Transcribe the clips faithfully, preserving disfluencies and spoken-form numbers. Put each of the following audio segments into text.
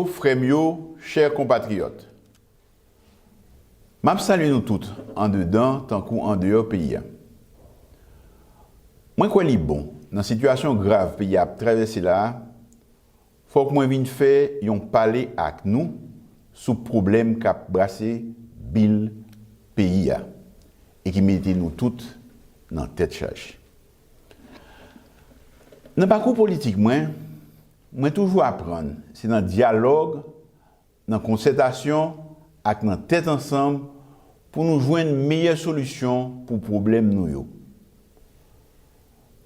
Frè m yo, chè konpatriyòt, m ap salye nou tout, andedan tankou andeyò peyi a. Mwen kwè li bon, nan sitiyasyon grav peyi a ap travèse la a, fòk mwen vin fè yon pale ak nou sou pwoblèm k ap brase bil peyi a e ki mete nou tout nan tèt chaje. Nan pakou politik mwen, mwen toujou aprann se nan dyalòg, nan konsètasyon ak nan tèt ansanm pou nou jwenn meyè solisyon pou pwoblèm nou yo.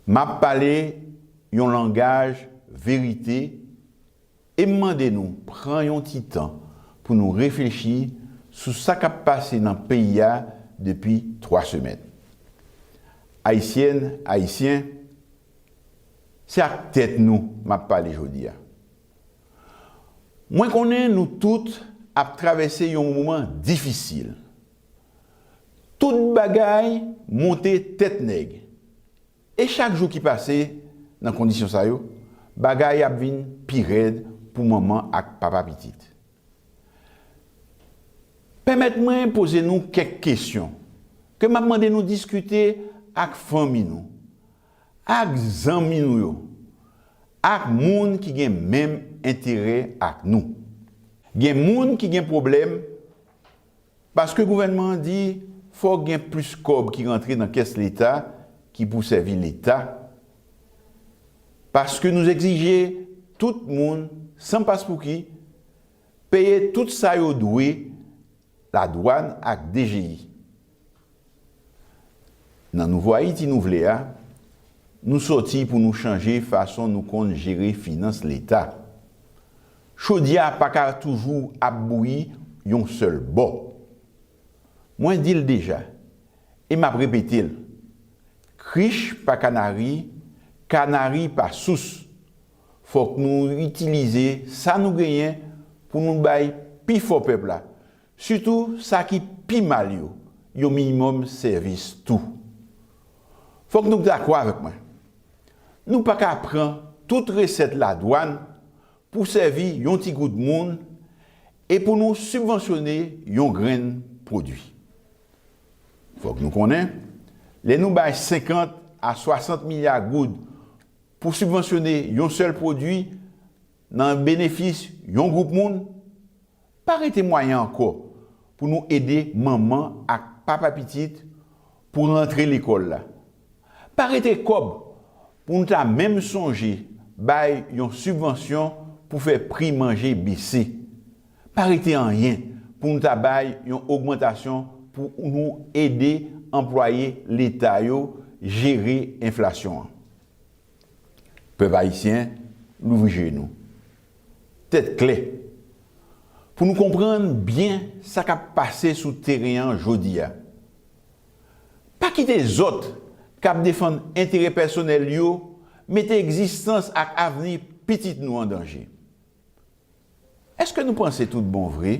M ap pale yon langaj verite e m mande nou pran yon ti tan pou nou reflechi sou sa k ap pase nan peyi a depi twa semèn. Ayisyèn, Ayisyen, se ak tèt nou m ap pale jodi a. Mwen konnen nou tout ap travèse yon moman difisil. Tout bagay monte tèt nèg. E chak jou ki pase nan kondisyon sa yo, bagay ap vin pi rèd pou manman ak papa pitit. Pèmèt mwen poze nou kèk kesyon ke m ap mande nou diskite ak fanmi nou, ak zanmi nou yo, ak moun ki gen menm enterè ak nou. Gen moun ki gen pwoblèm paske gouvènman an di fòk gen plis kòb ki rantre nan kès Leta ki pou sèvi Leta. Paske nou egzije tout moun, san paspouki, peye tout sa yo dwe ladwàn ak D G I. Nan nouvo Ayiti nou vle a, nou sòti pou nou chanje fason nou konn jere finans Leta. Chodyè a pa ka toujou ap bouyi yon sèl bò. Mwen di l deja, e m ap repete l, krich pa kanari, kanari pa sous. Fòk nou itilize sa nou genyen pou nou bay pifò pèp la, sitou sa ki pi mal yo, yon minimòm sèvis tou. Fòk nou dakò avèk mwen. Nou pa ka pran tout resèt ladwàn pou sèvi yon ti gwoup moun e pou nou sibvansyone yon grenn pwodui. Fòk nou konnen, lè nou bay senkant a swasant milya goud pou sibvansyone yon sèl pwodui nan benefis yon gwoup moun, pa rete mwayen ankò pou nou ede manman ak papa pitit pou rantre lekòl la. Pa rete kòb pou nou ta menm sonje bay yon sibvansyon pou fè pri manje bese. Pa rete anyen pou nou ta bay yon ogmantasyon pou nou ede anplwaye Leta yo jere enflasyon an. Pèp ayisyen, louvri je nou. Tèt klè. Pou nou konprann byen sa k ap pase sou teren an jodi a. Pa kite zòt k ap defann enterè pèsonèl yo mete egzistans ak avni pitit nou an danje. Èske nou panse tout bon vre,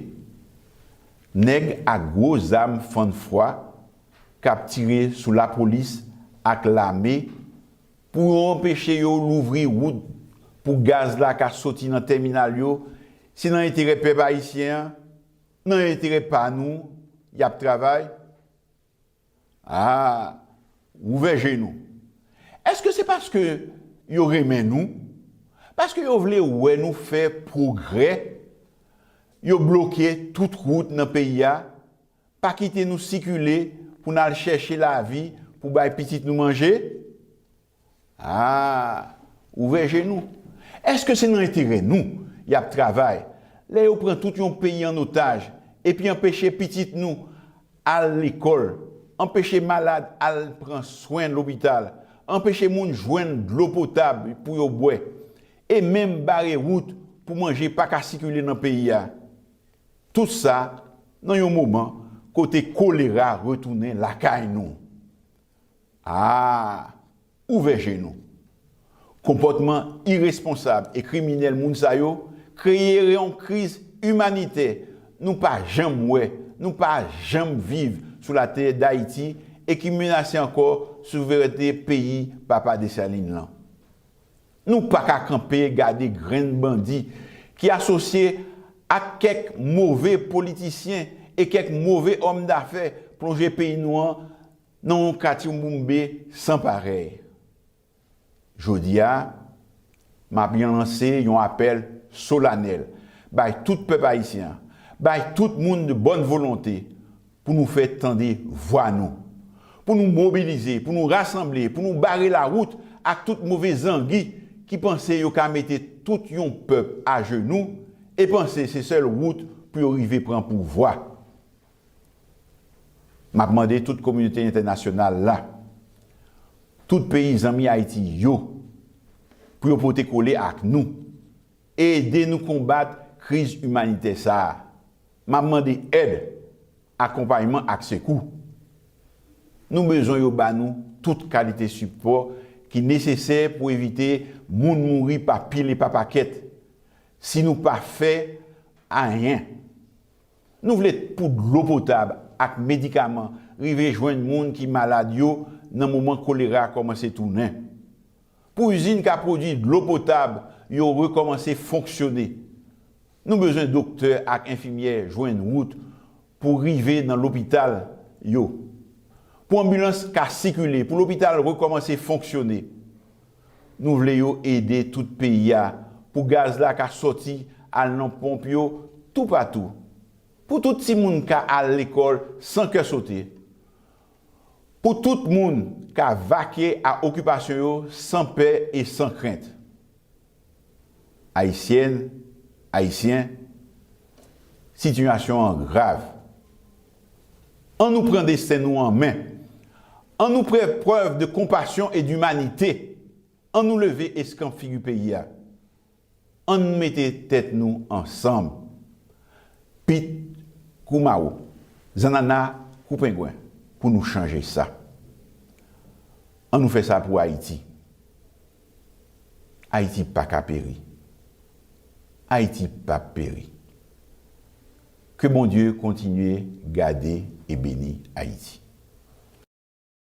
nèg ak gwo zam fann fwa k ap tire sou lapolis ak lame pou yo anpeche yo louvri wout pou gaz la ka soti nan tèminal yo, se nan enterè pèp ayisyen an, nan enterè pa nou y ap travay? A, ouvè je nou. Èske se paske yo renmen nou? Paske yo vle wè nou fè pwogrè? Yo bloke tout wout nan peyi a, pa kite nou sikile pou n al chèche lavi pou bay pitit nou manje? A, ouvè je nou. Èske se nan enterè nou y ap travay lè yo pran tout yon peyi an otaj epi anpeche pitit nou al lekòl, anpeche malad al pran swen lopital, anpeche moun jwenn dlo potab pou yo bwè, e menm bare wout pou manje pa ka sikile nan peyi a? Tout sa nan yon moman kote kolera retounen lakay nou. A, ouvè je nou. Konpòtman iresponsab e kriminèl moun sa yo kreye yon kriz imanitè nou pa janm wè, nou pa janm viv sou latè Dayiti e ki menase ankò souverènte peyi Papa Desalin lan. Nou pa ka kanpe gade grenn bandi ki asosye ak kèk move politisyen e kèk move òm dafè, plonje peyi nou an nan yon katibwoumbe san parèy. Jodi a, m ap lanse yon apèl solanèl bay tout pèp ayisyen an, bay tout moun de bòn volonte pou nou fè tande vwa nou, pou nou mobilize, pou nou rasanble, pou nou bare lawout ak tout move zangi ki panse yo ka mete tout yon pèp ajenou e panse se sèl wout pou yo rive pran pouvwa. M ap mande tout kominote entènasyonal la, tout peyi zanmi Ayiti yo, pou yo pote kole ak nou e ede nou konbat kriz imanitè sa a. M ap mande èd, akonpayman ak sekou. Nou bezwen yo ba nou tout kalite sipò ki nesesè pou evite moun mouri pa pil e pa pakèt. Si nou pa fè anyen, nou vle pou dlo potab ak medikaman rive jwenn moun ki malad yo nan moman kolera kòmanse tounen. Pou izin ka pwodui dlo potab yo rekòmanse fonksyone. Nou bezwen doktè ak enfimyè jwenn wout pou rive nan lopital yo. Pou anbilans ka sikile, pou lopital rekòmanse fonksyone. Nou vle yo ede tout peyi a pou gaz la ka sòti al nan ponp yo toupatou. Pou tout timoun ka al lekòl san kè sote. Pou tout moun ka vake a okipasyon yo san pè e san krent. Ayisyèn, Ayisyen, sitiyasyon an grav. Ann nou pran desten nou an men. Ann nou fè prèv de konpasyon e dimanite. Ann nou leve eskanp figi peyi a. Ann nou mete tèt nou ansanm. Pit kou mawo, zannanna kou pengwen, pou nou chanje sa. Ann nou fè sa pou Ayiti. Ayiti pa ka peri. Ayiti p ap peri. Ke Bondye kontinye gade e beni Ayiti.